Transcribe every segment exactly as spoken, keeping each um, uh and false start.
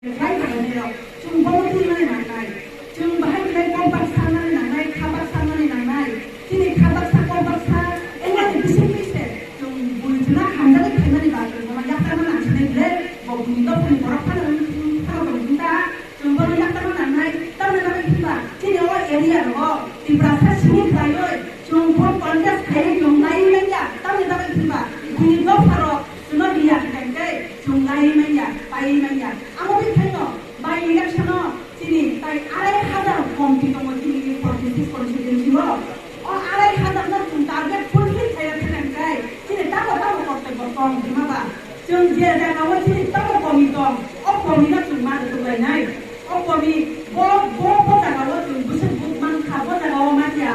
Khlai thangnairok, chwng bono twi mani nangnai. Chwng bahai khlai kok baksa mani nangnai, kha baksa mani nangnai. Chini kha baksa, kok baksa, wngmani bisingtwi se chwng bui chwngno hamjagwi khaimani ba chwng bono yaktarma nangsinai ble, bo buini dophani borok phano wng, phano tong wng ta, chwng bono yaktarma nangnai. Tamni bagwi hwnba chini o area rogo Tiprasa simi khlaiwi chwng vote contest khaiwi chwng laiwi manya. Tamni bagwi hwnba buini dopharok chwngno liya hwnkhe chwng laiwi manya, paiwi manya. Amo twi khaino by election-o chini tai arai hajar komti tongo chini forty six constituency-o. O arai hajar no chwng target fulfill khaiya thangkhe chini tamo tamo kortobbo tong hwnma ba chwng je jagao chini tamo komi tong, o komi no chwng ma rwtwk lainai. O komi bo, bo, bo jagao chwng bwswk buk mankha, bo jagao manya,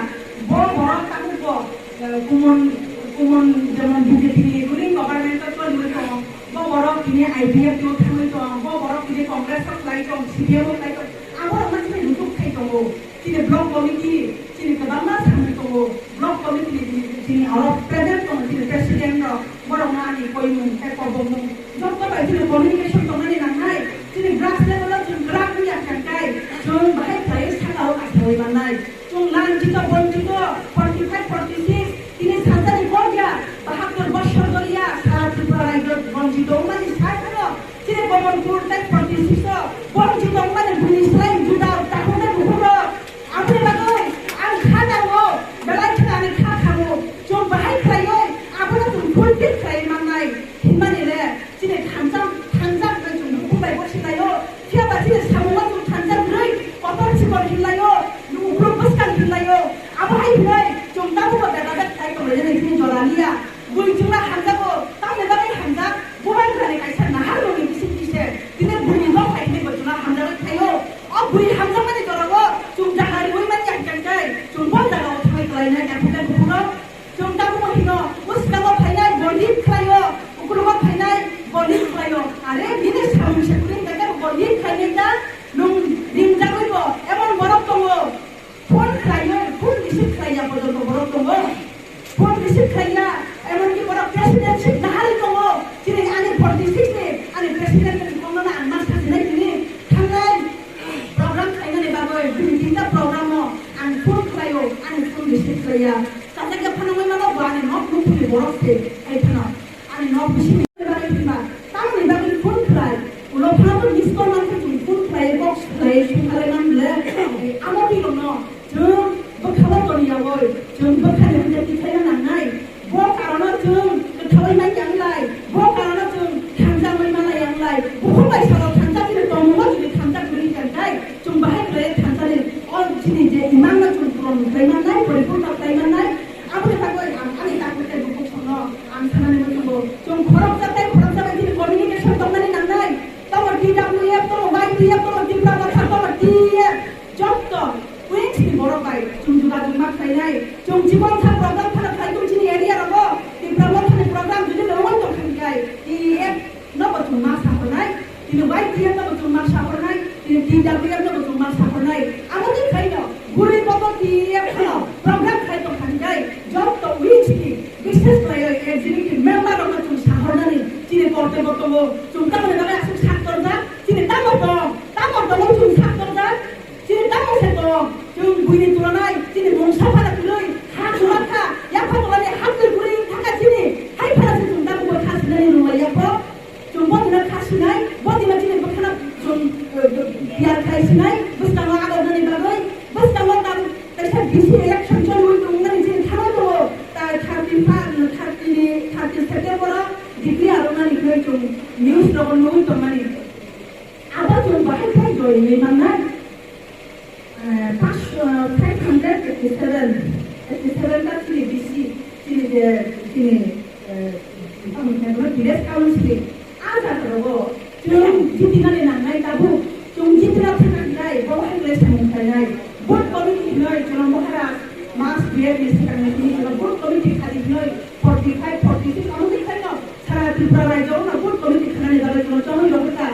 bo borok tabukbo, eh, kumon, kumon jemon B J P ni ruling government-o choliwi tongo, bo borok tini I P F T-o thangwi tongo, bo borok tini Congress-o khlai tong, C P M-o khlai tong, aborokno chini lutuk khai tongo. Chini block committee, chini kwbangma samung tongo. Block committee ni chini, chini oro present tongo, chini president rok, borokno ani koimung tei kobokmung. Joto bai chini communication tongnani nangnai. Chini grass level o chwng kwrak wngya khe kai, chwng bahai khlaiwi sakao achawi mannai. Chwng lanchito, bonchito, forty five, forty six, tini sajani kokya, bahattor bosor doriya, sara Tripura rajyo bonchito wngmani sai phano, chini Bhawanpur tei forty six o bonchito wngmani buini slai juda takhuknai bukhuk rok. Aboni bagwi ang kha nango, belai kheno ani kha khango. Chwng bahai khlaiwi abono chwng fulfill khlaiwi mannai. Hinmani le chini thansa, thansa hwnwi chwng bukhuk bai bosi laio. Phiya ba chini samungo chwng thansa hwnwi kotor chikon hinlaio, uklok bwskang hinlaio. Abo hai hwnwi chwng tabukbo beda bek khlai tonglainani chini jora liya. Bui chwngno hamjago, tamni bagwi hamjak, bubagrani kaisa naharmungni bisingtwi se tini buini nok hai hwnwi bo chwngno hamjagwi thaio. O bui hamjakmani jorao chwng jaga riui manya hwnkhe, chwng bo jagao thangwi klainai, naithoknai bukhukno. Chwng tabukbo hino, bwskango phainai bo lead khlaio, uklogo phainai bo lead khlaio. Are, nini samung se kwrwi hwnkhe bo lead khlainai ta, nwng ringjagwi bo emon borok tongo. Phone khlaiwi, phone receive khlaiya porjonto borok tongo. Phone receive khlaiya, emonki borok president ship naharwi tongo. Chini ani forty six ni ani president ni phone no ang ma sajinai tini thangnai program khlainani bagwi, bini tinta program o ang phone khlaio, ani phone receive khlaiya. Sajak ya phano wngwi mano bo ani nok nukhungni borok se, hai phano. Ani nok bisingni bagwi hwnba, tamoni bagwi phone khlai, ulo phano miss call mankhe chwng phone khlai, box khlai, sung khlai man le, amo twi rokno chwng bwkhao toni yawi, chwng bwkhani hwnjak tikhlaina nangnai. Bo karono chwng kwthawi man yang lai, bo karono chwng thansa wngwi man yang lai. Bukhuk bai salo thansa chini tongmungo jodi thansa kwrwi kha khe, chwng bahai khlai thansa ni o chini je imang no chwng puron khlai man nai, poripunta khlai man nai. Aboni bagwi ang ani takhuk tei bukhuk songno ang sanani muchungo, chwng khoroksa tei khoroksa bai chini communication tongmani nangnai. Tamo T W F, tamo Y T F, tamo Tipra Motha, tamo T E F, jotto wings ni borok bai chwng jogajog ma khlainai. Chwng chibon sa program phano khlai tong chini area rogo. Tipra Motha ni program jodi no wng tong kha khe T E F no bo chwng ma saphornai, tini Y T F no bo chwng ma saphornai, tini T W F no bo chwng ma saphornai. Amo ni khaino guri bobo T E F no program khai tong kha khe jotto wings ni bises khlaiwi executive member rokno chwng sahornani chini kortobbo tongo. Chwng tamoni bagwi aswk sak torjak, chini tamo tong, tamo tongwi chwng sak torjak. Chini tamo se tong, chwng buini tulanai, chini mungsa phano kwrwi, ha chumak kha, yapha tolani ha twi kwrwi wng thangkha chini, hai phano se chwng tamo bo kha sinani rwlai yapho. Chwng bo dino kha sinai, bo dino chini bwkhano chwng, eh, tiyar khai sinai, bwskango agodnani bagwi, bwskango tam kaisa B C election choliwi tongmani chini khano tongo, ta thirty five, thirty ni, thirty September o declare rwnani hwnwi chwng news rogo nugwi tongmani. Abo chwng bahai khai joyini mannai. Eh, paanch, eh, five hundred eighty seven, eighty seven ta chini B C, chini je, chini, eh, tamo khe bono village council, a jaga rogo chwng jitinani nangnai tabuk, chwng jitina thangna hinai, bo hai khlai samung khlainai. Booth committee hinoi chwng Maharaj, Mas B F ni swkangni tini chwng booth committee khadi hinoi forty five, forty six, amo twi khaino sara Tripura rajyo no booth committee khanani bagwi chwng chongwi rwkha.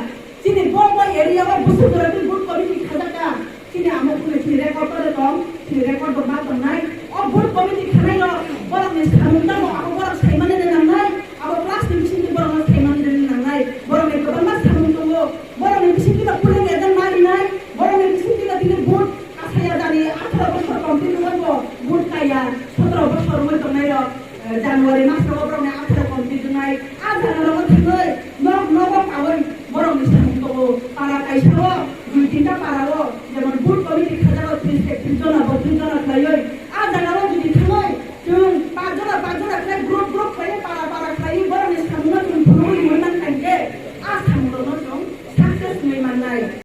Chini bo bo area o busuk jora twi booth committee khajak kha. Chini amo phone chini record o tong, chini record bo ma tongnai. O booth committee khanai rok borok ni samung tamo abo borok saimani rwnangnai. Abo class ni bising twi borok no saimani rwnangnai. Borok ni kwbangma samung tongo. Borok ni bising twi Bosor wngwi tongnai rok, eh, January mas rogo borokni atharo complete wngnai. A jaga rogo thangwi nok nogo kawi borokni samung tongo. Para kaisa o, dui tinta para o, jemon booth committee khajago tris, ekatris jona, botris jona khlaiwi. A jaga o jodi thangwi chwng pach jona, pach jona khlai group, group khlaiwi para